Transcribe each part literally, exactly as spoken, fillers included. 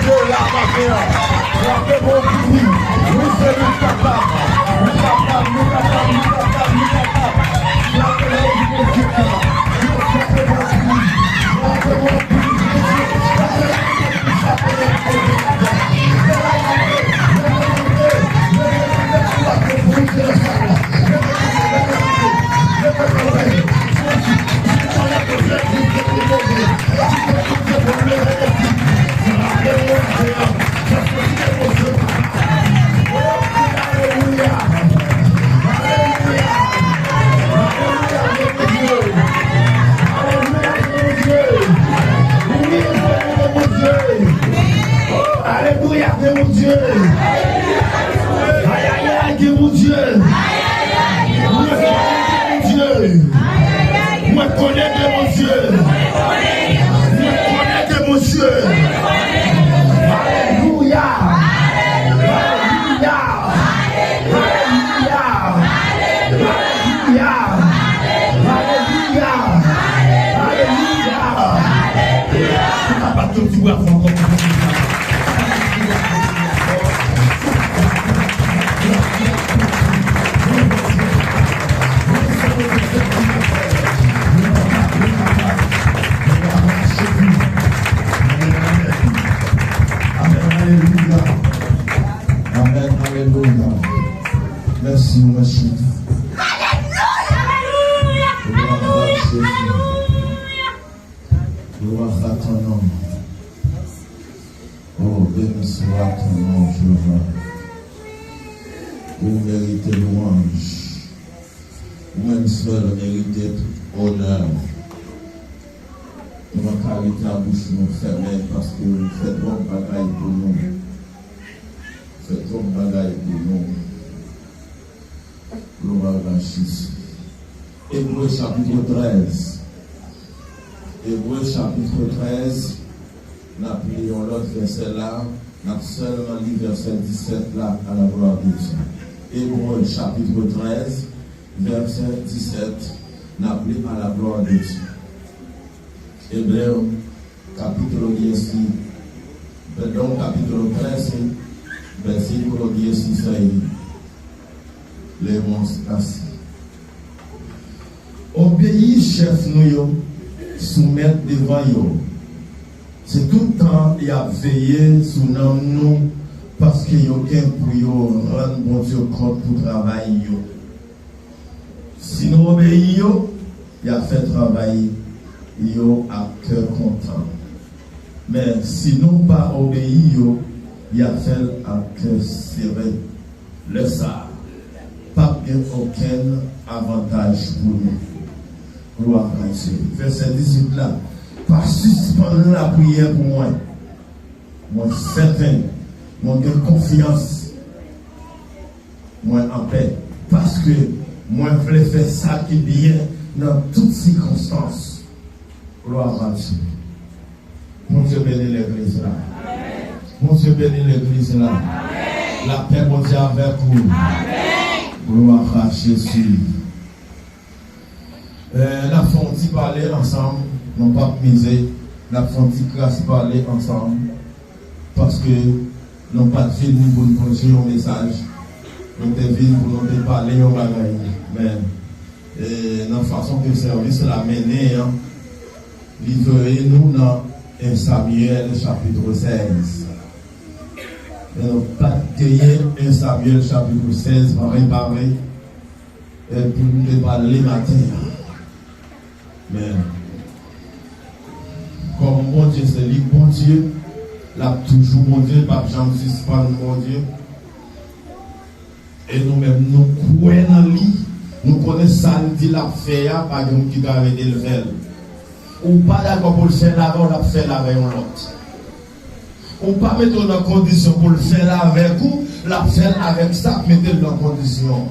Yo la maten an, frape bon pou li. Wi, se nou k kapab. Nou kapab, nou kapab, nou kapab, nou kapab. Frape bon pou Bondye ki la. Yo frape bon pou li. Frape bon pou li. Alelouya, gen Bondye. Ayayay, gen Bondye. Mwen konnen gen Bondye. Mwen konnen gen Bondye. Mwen konnen gen Bondye. Alelouya. Alelouya. Alelouya. Alelouya. Alelouya. Alelouya. Ou kapab fè yon ti bravo ankò pou Bondye. Amèn, alelouya. Amèn, alelouya. Mèsi, mèsi. Alelouya, alelouya, alelouya, alelouya. Gloire à ton nom. Oh, béni soit ton nom, Jéhovah. Ou merite louanj. Ou menm sèl merite tout onè. Nou pa ka rete a bouch nou fèmen paske ou fè twòp bagay pou nou. Ou fè twòp bagay pou nou. Gloire à Jésus. Ebre chapit trèz. Ebre chapit trèz, n ap li yon lòt vèsè la, n ap sèlman li vèsè disèt la, à la gloire de Dieu. Ebre chapit trèz, vèsè disèt, n ap li à la gloire de Dieu. Ebre, kapitolo diez y, perdón, kapitolo trese, versículo dieciséis. Leemos así. Obeyi chèf nou yo, soumèt devan yo. Se tout tan y ap veye sou nanm nou, paske yo gen pou yo rann Bondye kont pou travay yo. Si nou obeyi yo, y ap fè travay yo ak kè kontan. Men, si nou pa obeyi yo, y ap fè l ak kè sere. Lè sa a, p ap gen okenn avantaj pou nou. Gloire à Dieu. Vèsè dizuit la, pa sispann lapriyè pou mwen. Mwen sèten, mwen gen konfyans, mwen anpè, paske mwen vle fè sa ki byen nan tout sikonstans. Gloire à Dieu. Bondye beni legliz la. Bondye beni legliz la. Lapè Bondye avèk ou. Gloire à Jésus. Eh, n ap fè yon ti pale ansanm, nou p ap mize, n ap fè yon ti kras pale ansanm, paske nou pa t vini pou n preche yon mesaj, nou te vin pou nou te pale yon bagay. Men, eh, nan fason ke sèvis la mennen an, li voye nou nan en Samyèl chapit sèz. Men nou pa t genyen en Samyèl chapit sèz, pare, pare. E pou nou te pale maten an. Men, kòm Bondye se li k Bondye, l ap toujou Bondye, l p ap janm sispann Bondye. E nou menm, nou kwè nan li, nou konnen sa l di l ap fè a, pa gen moun ki ka rete l fè l. Ou pa dakò pou l fè l avè w, l ap fè l avè yon lòt. Ou pa mete w nan kondisyon pou l fè l avèk ou, l ap fè l avèk sa k mete l nan kondisyon an.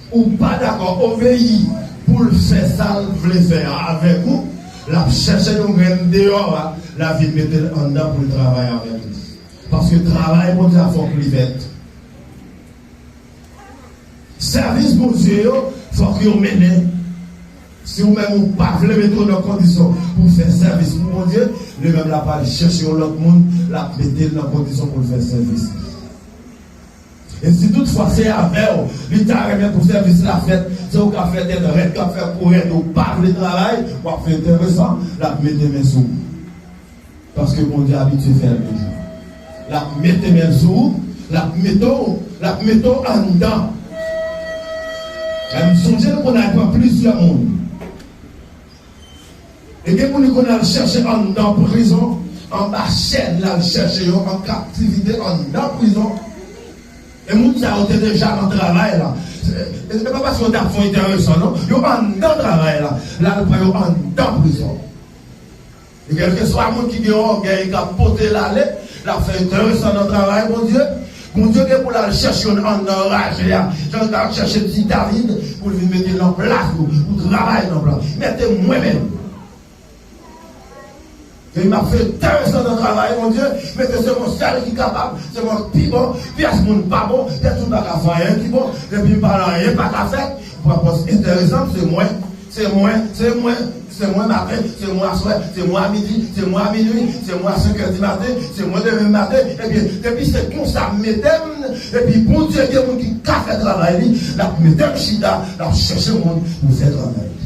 Ou pa dakò obeyi pou l fè sa l vle fè a avèk ou, l ap chèche yon grenn deyò a, l ap vin mete l anndan pou l travay avèk li. Paske travay Bondye a fòk li fèt. Sèvis Bondye yo, fòk yo mennen. Si ou menm ou pa vle mete w nan kondisyon pou w fè sèvis pou Bondye, li menm l ap al chèche yon lòt moun, l ap mete l nan kondisyon pou l fè sèvis li. E si toutfwa se avè w li ta renmen pou sèvis la fèt, se ou k ap fè tèt rèd, k ap fè kou rèd, ou pa vle travay, w ap fè enteresan, l ap mete men sou ou. Paske Bondye abitye fè l toujou. L ap mete men l sou ou, l ap mete w, l ap mete w anndan. Lè m sonje l konn al pran plizyè moun. E gen moun li konn al chèche anndan prizon, anba chèn, l al chèche yo an kaptivite anndan prizon. E moun sa yo te deja nan travay la. Se, e, e pa paske yo t ap fè enteresan, non. Yo anndan travay la. L al pran yo anndan prizon. E kèlkeswa moun ki gen ògèy, k ap pote l ale, l ap fè enteresan nan travay Bondye. Bondye gen pou l al chèche youn anndan raje a. Jan l t al chèche ti David pou l vin mete l nan plas ou, pou travay nan plan. Mete mwen menm. E m ap fè enteresan nan travay Bondye, men ke se mwen sèl ki kapab, se mwen k pi bon, pyès moun pa bon, pyès moun pa ka fè anyen ki bon, epi m pa nan anyen pa ka fèt, m pran pòz enteresan, se mwen, se mwen, se mwen, se mwen maten, se mwen aswè, se mwen a midi, se mwen a minui, se mwen a senk è di maten, se mwen demen maten, epi, depi se konsa m mete m, epi Bondye gen moun ki ka fè travay li, l ap mete m chita, l ap chèche moun pou fè travay li.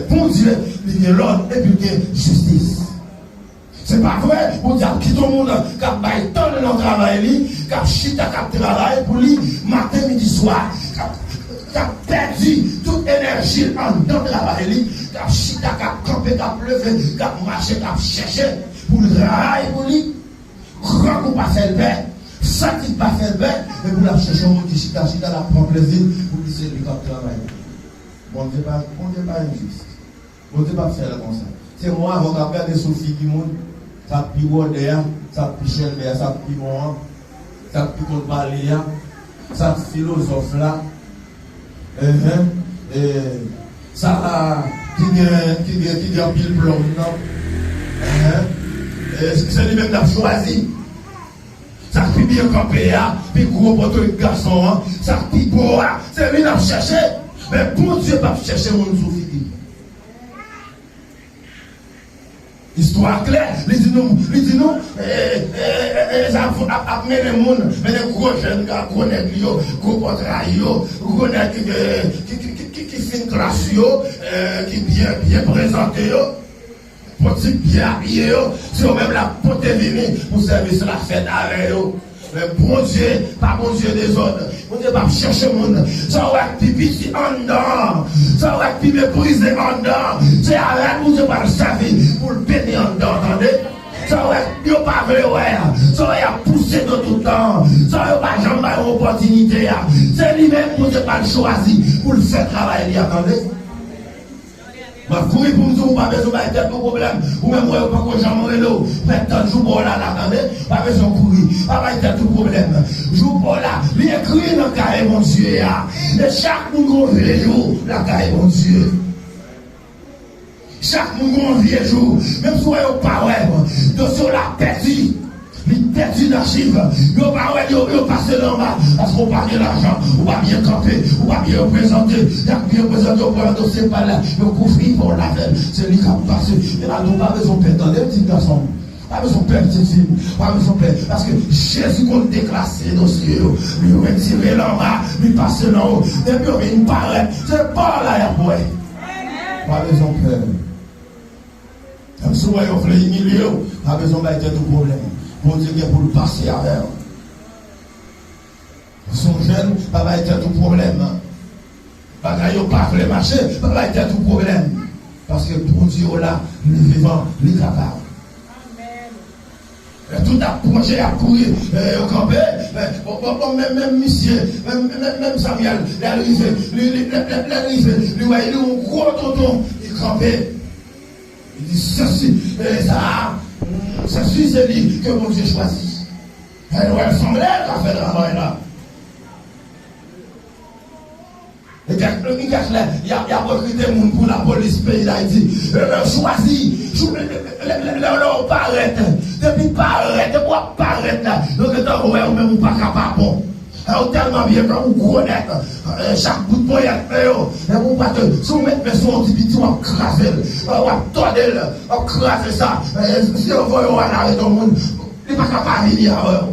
Bondye, li gen lòd epi l gen jistis. Se pa vre, Bondye ap kite yon moun k ap bay tan l nan travay li, k ap chita, k ap travay pou li, maten, midi, swa, k ap, k ap pèdi tout enèji l anndan travay li, k ap chita, k ap kanpe, k ap leve, k ap mache, k ap chèche pou l travay pou li. Grangou pa fè l pè, fatigue pa fè l pè, epi l ap chèche yon moun ki chita, chita, l ap pran plezi pou li se li k ap travay. Bondye pa, Bondye pa enjis. Bondye p ap fè l konsa. Se mwen avè w k ap gade sou figi moun, sa k pi bwòdè a, sa k pi chèlbè a, sa k pi bon an, sa k pi konn pale a, sa k filozòf la, enhen, e, sa ki gen, ki gen, ki gen anpil plòm nan, enhen, e, se li menm n ap chwazi. Sa k pi byen kanpe a, pi gwo potorik gason an, sa k pi bo a, se li n ap chèche. Men Bondye p ap chèche moun sou figi. Istwa a klè, li di nou, li di nou, e, e, e, e, Ezav ap, ap mennen moun, mennen gwo jèn, gwo nèg li yo, gwo pòtray yo, gwo nèg ki, ki, ki, ki, ki, ki fin klas yo, e, ki byen, byen prezante yo. Pòt ti byen abiye yo, se yo menm l ap pote vini pou sèvis la fèt avè yo. Men Bondye pa Bondye dezòd. Bondye p ap chèche moun. Sa w wè k pi piti anndan an, sa w wè k pi meprize anndan an, se avè l Bondye pral sèvi pou l beni anndan an, tande. Sa w wè yo pa vle wè a, sa w wè y ap pouse do tout tan an, sa w wè yo pa janm bay yon opòtinite a, se li menm Bondye pral chwazi pou l fè travay li a, tande. M ap kouri pou m di w, ou pa bezwen bay tèt ou pwoblèm. Ou menm wè yo poko janm rele w. Mèt tann jou pa w la, la, tande. Pa bezwen kouri. Pa bay tèt ou pwoblèm. Jou pa w la, li ekri nan kaye Bondye a. E chak moun gon vye jou nan kaye Bondye. Chak moun gon vye jou. Menm si w wè yo pa wè, dosye w la pèdi. Li pèdi nan chiv. Yo pa wè l, yo, yo pase l anba. Paske w pa gen lajan, ou pa byen kanpe, ou pa byen reprezante. Y ap byen reprezante, yo pran dosye pa l la, yo kouvri pa w l avè l. Se li k ap pase. Ronaldo pa bezwen pè, tande, ti gason. Pa bezwen pè, pitit fi m. Pa bezwen pè. Paske Jezi konn deklase dosye yo. Li retire l anba, li pase l anwo. Depi yo vin parèt, se pa w la y ap wè. Pa bezwen pè. Menm si w wè yo vle imilye w, pa bezwen bay tèt ou pwoblèm. Bondye gen pou l pase avè w. Si w jèn, pa bay tèt ou pwoblèm. Bagay yo pa vle mache, pa bay tèt ou pwoblèm. Paske Bondye w la, li vivan, li kapab. Lè tout ap pwonje, ap kouri, e, yo kanpe, e, bon, bon, bon, menm, menm misye, menm, menm, menm Samyèl, lè l rive, li, li, lè, lè, lè l rive, li wè li yon gwo tonton, li kanpe. Li di, sesi, e sa a, mm, sesi se li ke Bondye chwazi. E nou wè l sanble l ka fè travay la. E kèk, e kèk lè, y ap, y ap rekrite moun pou lapolis peyi Dayiti. E lè yo chwazi, chou-, lè, lè, lè, lè, lè yo parèt, depi parèt, depi w ap parèt la, yo gentan wè ou menm ou pa ka pa bon. Ou tèlman byen, kòm ou gwo nèg, chak bout ponyèt men yo, epi ou pa te, si w met men sou yon ti piti, w ap kraze l, w ap tòde l, w ap kraze sa. Si yo voye w al arete yon moun, li pa ka pa vini avè w.